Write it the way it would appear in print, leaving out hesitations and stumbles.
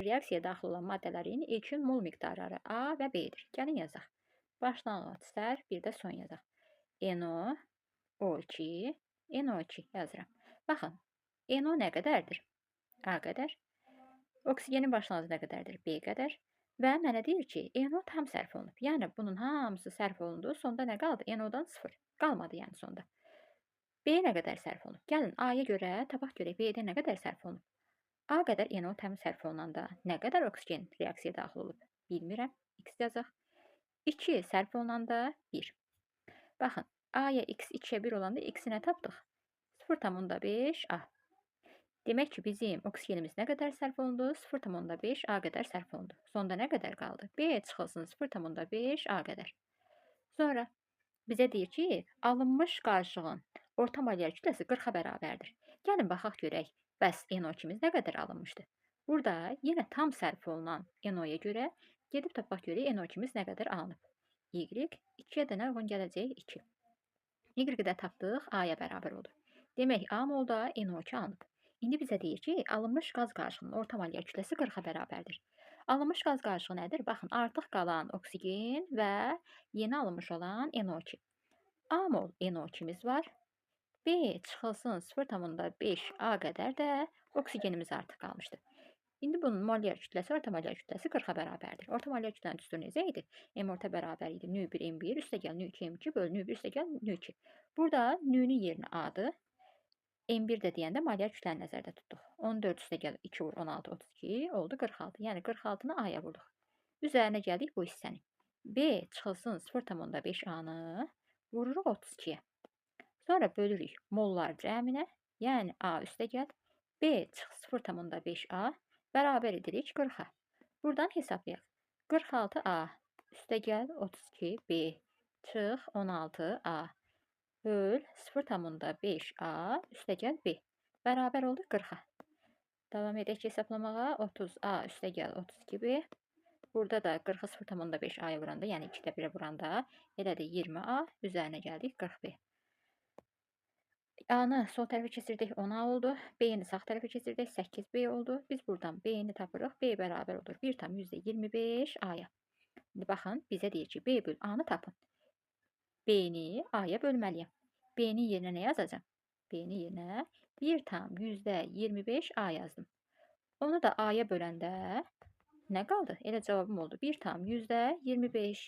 Reaksiyaya daxil olan maddələrin ilkin mol miqdarları A və B-dir. Gəlin yazaq. Başlanğıc sərf, bir də son yazaq. NO, O2, NO2 yazıram. Baxın, NO nə qədərdir? A qədər. Oksigenin başlanğıcı nə qədərdir? B qədər. Və mənə deyir ki, NO tam sərf olunub. Yəni, bunun hamısı sərf olundu. Sonda nə qaldı? NO-dan 0. Qalmadı yəni sonda. B nə qədər sərf olunub? Gəlin, A-ya görə tapaq görək B-də nə qədər sərf olunub? A qədər NO tam sərf olunanda nə qədər oksigen reaksiyaya daxil olub? Bilmirəm. X yazaq. 2 sərf olunanda 1. Baxın, A-ya X 2-yə 1 olanda X-i nə tapdıq? 0,5 A. Demək ki, bizim oksigenimiz nə qədər sərf olundu? 0,5 A qədər sərf olundu. Sonda nə qədər qaldı? B çıxılsın 0,5 A qədər. Sonra bizə deyir ki, alınmış qarışığın orta molyar kütləsi 40-a bərabərdir. Gəlin baxaq görək, bəs NO2-miz nə qədər alınmışdı? Burada yenə tam sərf olunan NO-ya görə gedib tapaq görək NO2-miz nə qədər alınıb. Y 2-yə də nə uyğun gələcək? 2. Y-i də tapdıq, A-ya bərabər oldu. Demək, A molda NO2 alınıb. İndi bizə deyir ki, alınmış qaz qarışığının orta molyar kütləsi 40-a bərabərdir. Alınmış qaz qarışığı nədir? Baxın, artıq qalan oksigen və yeni alınmış olan NO2. A mol NO2-miz var. B çıxılsın 0,5 A qədər də oksigenimiz artıq qalmışdı. İndi bunun molyar kütləsi, orta molyar kütləsi 40-a bərabərdir. Orta molyar kütlənin düsturu necə idi? M orta bərabər idi. Nü1 M1 üstəgəl nü2 M2 bölü nü1 üstəgəl nü2. Burada nü-nün yerinə A-dır. M1 də deyəndə molyar kütləni nəzərdə tutduq. 14 üstəgəl 2 vur 16, 32 oldu 46. Yəni 46-nı A-ya vurduq. Üzərinə gəldik bu hissəni. B çıxılsın 0,5 A-nı vururuq 32-yə. Sonra bölürük mollar cəminə, yəni A üstəgəl B çıx 0,5 A bərabər edirik 40-a. Buradan hesablayaq. 46A üstəgəl 32B çıx 16A böl 0,5 A üstəgəl B bərabər oldu 40-a. Davam edək hesablamağa. 30A üstəgəl 32B. Burada da 40-ı 0,5 A-ya vuranda, yəni 2-də 1-ə vuranda elədir 20A, üzərinə gəldik 40B. A-nı sol tərəfə keçirdik 10A oldu. B-ni sağ tərəfə keçirdik 8B oldu. Biz buradan B-ni tapırıq. B bərabər olur 1,25 A-ya. İndi baxın, bizə deyir ki, B böl A-nı tapın. B-ni A-ya bölməliyəm. B-nin yerinə nə yazacağam? B-nin yerinə 1,25 A yazdım. Onu da A-ya böləndə nə qaldı? Elə cavabım oldu 1,25.